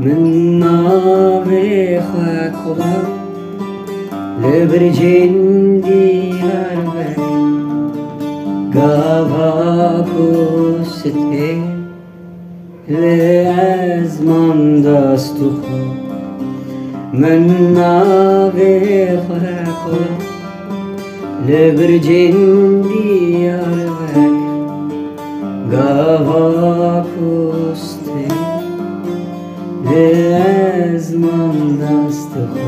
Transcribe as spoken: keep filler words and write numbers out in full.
Min navê xwe kula li bircên Diyarbekir gava kustê. Lê ez mam dest û xwe, min navê xwe xwe li bircên Diyarbekir gava kustê. Lê ez mam dest û xwe.